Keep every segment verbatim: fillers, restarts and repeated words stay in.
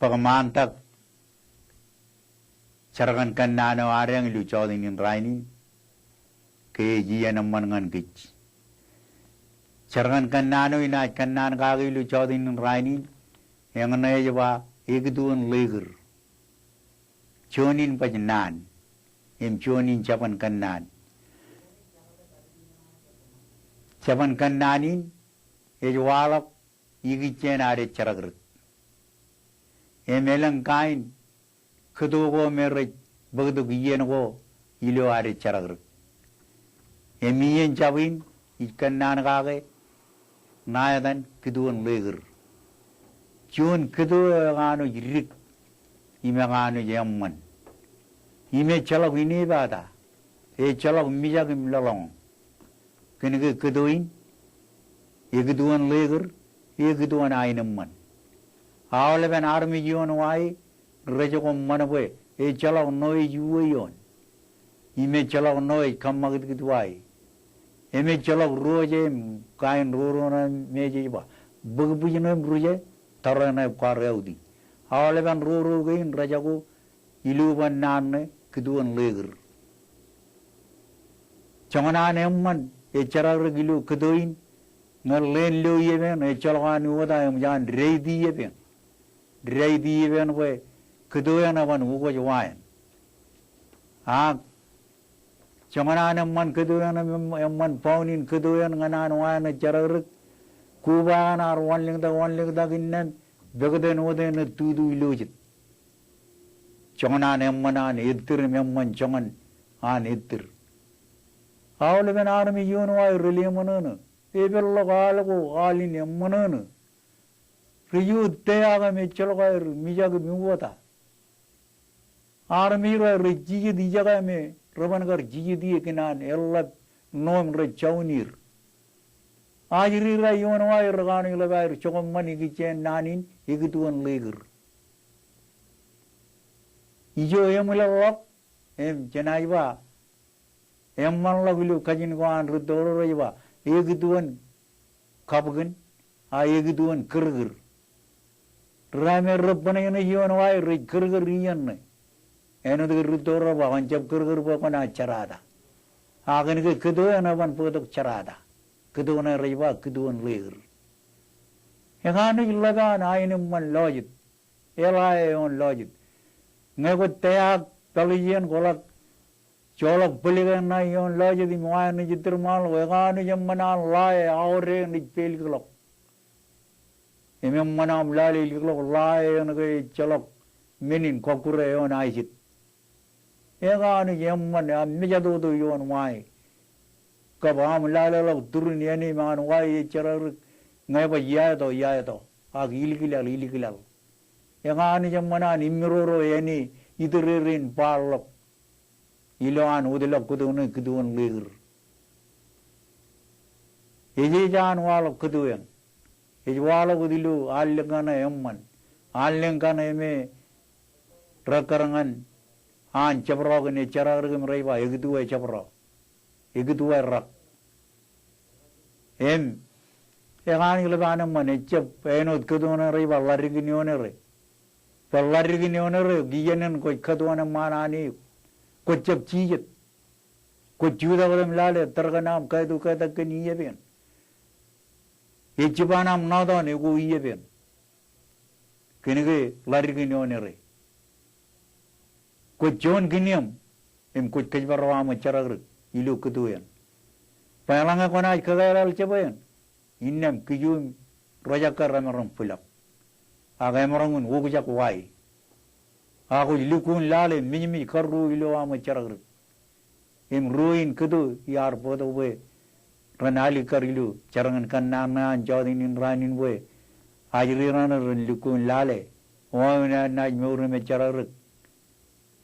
Bōk ṃaantak jar kōn kōnnaan eo adeañ ilo jọteen in rainin, ke ej iien eṃṃan ñan kōj. Jar kōn kōnnaan eo inaaj kōnnaan kake ilo jọteen in rainin, eñṇe ej ba ekūtuon ḷeekūr. Juon in baj naan, im juon in jabōn kōnnaan. Jabōn kōnnaan in ej waḷọk ikijjien ad ejjeḷọk rūk. Im elōñ kain kūto ko me rej bōktok iien ko ilo ad ejjeḷọk rūk. Im iien jab in ij kōnnaan kake ṇa etan kūtuon ḷeekūr. Juon kūto eo ekanooj dik im ekanooj eṃṃan. Im ejjeḷọk inepata, ejjeḷọk mijak im lōḷñọñ. Kōnke kūto in, ekūtuon ḷeekūr, ekūtuon aenōṃṃan. Aolepen armej ioon wa e, rej ko ṃṃan bwe ejjeḷọk ṇo ej uwe ioon. Im ejjeḷọk ṇo ej kōṃṃakūtkūt wa e. Im ejjeḷọk ruo je im kain roro ṇe me jej ba, bōk bwijin im ruje, tōre ṇe kwaar eutiej. Aolepen roro kein rejako ilo ban naan ṇe kūtuon ḷeekūr. Joñan an eṃṃan ejjeḷọk rūk ilo kūto in, ñe leen lo iep eṇ ejjeḷọk an uwōta eṃōj an deaiti iep eṇ. Deaiti iep eṇ bwe kūto eṇ eban ukooj wa eṇ. Ak joñan an eṃṃan kūto eṇ, eṃ-, eṃṃan baunin kūto eṇ ñan an wa eṇ ejjeḷọk rūk, koba eṇ ear wanlōñtak wanlōñtak innām, pekten wōt eṇ ej tutu ilo jet. Joñan an eṃṃan an ettōr im eṃṃan joñan an ettōr. Aolepen armej ioon wa e rej leṃōṇōṇō, epeḷḷọk al ko al in eṃṃōṇōṇō. Rej iot teak im ejjeḷọk aer mijak im uwōta. Armej ro rej jijet ijeka me reban kar jijet ie kōn an eḷḷap ṇo im rej joñan er. Ajri ro ioon wa e rekanooj ḷap aer joñan eṃṃan ikijjien naan in ekūtuon ḷeekūr. Ijo eṃwilaḷḷọk im jenaaj ba eṃṃanḷọk ilo kajin ko an rūtto ro rej ba ekūtuon kabwikōn, a ekūtuon kūrkūr. Ro me rej bōnōjṇōj ioon wa e rej kūrkūr iien ṇe. Āinwōt ke rūtto ro ba kwōn jab kūrkūr bwe kwōnaaj jerata. Ak kōnke kūto eṇ eban bōktok jerata. Kūto ṇe rej ba kūtuon ḷeekūr. Ekanooj ḷap an aenōṃṃan lọjet. Eḷae eoon lọjet. Ñe kwōj teak peḷḷọk ijin kwōḷak joḷọk bōlōk eṇ ṇa ioon lọjet im wa eṇ ej ettōr ṃaanḷọk, ekanooj eṃṃan an ḷae aorōk eṇ ej pālikḷọk. Im eṃṃan aṃ lale ilikḷọk ḷae eṇ ke ejjeḷọk men in kọkkure eoon aijet. Ekanooj eṃṃan aṃ mejatoto ioon wa e. Kab aṃ laleḷọk turin āne im an wa e ejjeḷọk rūk ñe baj iaeto iaeto ak ilikilaḷ ilikilaḷ. Ekanooj eṃṃan an imiroro āne itōrere in baḷḷọk ilo an wōtlọk kūto ṇe kūtuon ḷeekūr. Ej ej an waḷọk kūto eṇ. Ej waḷọk wōt ilo allōñ kaṇe eṃṃan. Allōñ kaṇe me rekkar ñan an jabdọọk in ejjeḷọk rūk im rej ba ekūtuwe jabdọọk. Ekūtuwe rak. Im ekanooj ḷap an eṃṃan ejjab āinwōt kūto ṇe rej ba ḷaddik in ioon ere. Bwe ḷaddik in ioon ere, iien in kwōj kōtwōn eṃṃaan an eok. Kwōj jab jijet. Kwōj jutak im lale tōre kōn aṃ kaito ketak kōn iep eṇ. Ej jiban aṃ ṇotan eo ko iep eṇ. Kōnke ḷaddik in ioon ere. Kwōj juon kiniōṃ im kwōj kōjparok aṃ ejjeḷọk rūk ilo kūto eṇ. Bwe eḷaññe kwōnaaj kōkālaḷ jebwe eṇ, innām kiju im rojakkar emaroñ bwilọk. Ak emaroñ in okjak wa e. Ak kwōj lukkuun lale mejmej karruo ilo aṃ ejjeḷọk rūk. Im ruo in kūto iar bōktok bwe ren alikkar ilo jar kōn kōnnaan ṇe an jọteen in raan in bwe ajri raṇe ren lukkuun lale wāween eṇ naaj mour im ejjeḷọk rūk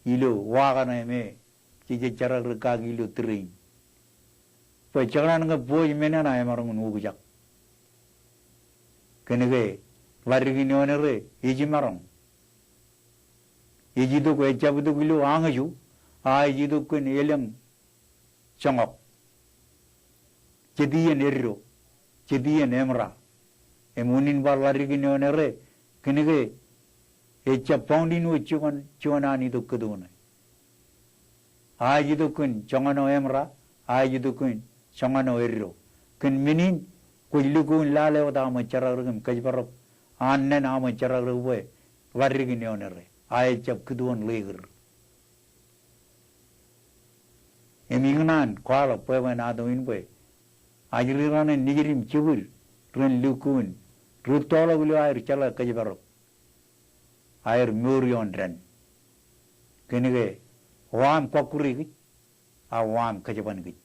ilo wa kaṇe me jej ejjeḷọk rūk kaki ilo tūrein. Bwe jekdọọn ñe bōk men eṇ emaroñ in okjak. Kōnke ḷaddik in ioon ere ej jiṃaroñ. Ej itok, ejjab itok ilo añōju, a ej itok kōn elōñ joñak. Jet iien eddo, jet iien emra. Im unin bar ḷaddik in ioon ere, kōnke Ejjab boundin wōt juon, juon an itok kōto ṇe. Aij itok kōn joñan eo emra, aij itok kōn joñan eo eddo. Kōn men in, kwōj lukkuun lale wōt aṃōj jerọkrōk im kōjparok an naan aṃōj jerọkrōk bwe ḷaddik in eoon ere. A ejjab kūtuon ḷeker. Im ikōṇaan kwaḷọk bwebwenato in bwe ajri raṇe nejid im jibwid ren lukkuun rūttoḷọk ilo aer jeḷā kōjparok aer mour ioon dān. Kōnke eo aṃ kọkkure kōj, ak eo aṃ kōjban kōj.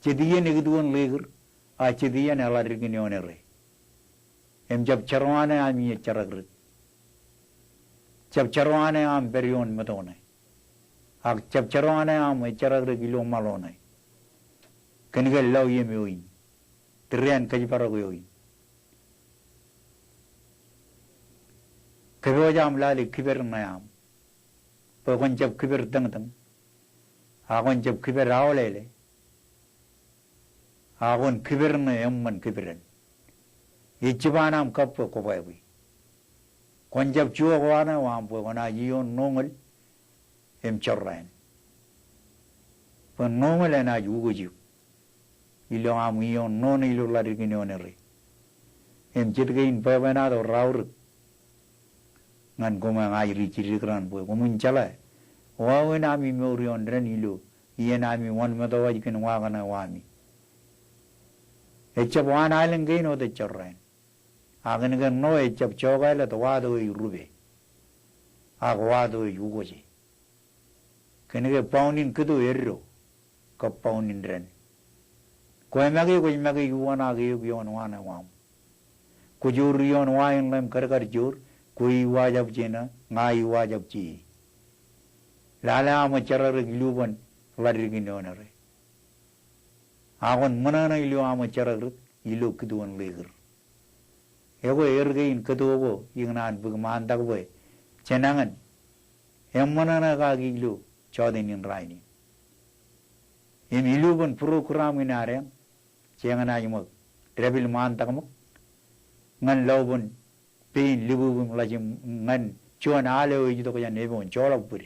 Jet iien ekūtuon ḷeker, ak jet iien eḷaddik in eoon ere. Im jab jerọwiwi aṃ ej jerọkrōk. Jab jerọwiwi aṃ pād ioon meto ṇe. Ak jab jerọwiwi aṃ ej jerọkrōk ilo ṃaḷo ṇe. Kōnke lọiṃ eo in. Tūriaṃ kōjparok eo in. Kōpooje aṃ lale kiped ṇe aṃ. Bwe kwōn jab kiped tōñtōñ. Ak kwōn jab kiped aolele. Ak kwōn kiped ṇe eṃṃan kipedān. Ej jibaan aṃ kab bwe kwō bwebwe. Kwōn jab juwak wa ṇe eo aṃ bwe kwōnaaj ioon ṇoñōl im jorrāān. Bwe ṇoñōl enaaj ukōj eok ilo aṃ ioon ṇoṇe ilo ḷaddik in eoon ere. Im jet kein bwebwenato raorōk ñan koṃ ña ij ri jidik raṇ bwe koṃwin jeḷā wāween ami mour ioon dān ilo iien ami wōnṃaanḷọk kōn wa kaṇe waami. Ejjab waan aelōñ kein otemjej jorrāān. Ak kōnke ṇo ejjab jokālōt wato ej rupe. Ak wato ej ukōje. Kōnke baunin kōto eddo kab baunin dān. Kwō make kwōj make uwaṇake eok ioon wa ṇe eo aṃ. Kwō joor ioon wa in ḷe im kadkad joor, kwe iwajab je ṇe, ña iwajab je e. Lale aṃōj jerọkrōk ilubwān ḷaddik in eoon ere. Ak kwōn ṃōṇōṇō ilo aṃōj jerọkrōk ilo kūtuon ḷeker. Ekwe er kein kōto ko ikōṇaan bōk ṃaantak bwe jenañin eṃṃōṇōṇō kaki ilo jọteen in rainin. Im ilubwān program in ad eñ, jeñin aje ṃōk dāpij ṃaantak ṃōk ñan lọpin pein lububūṃ ḷajiṃ ñan juon al eo ej itok jān eboon joḷọk bōd.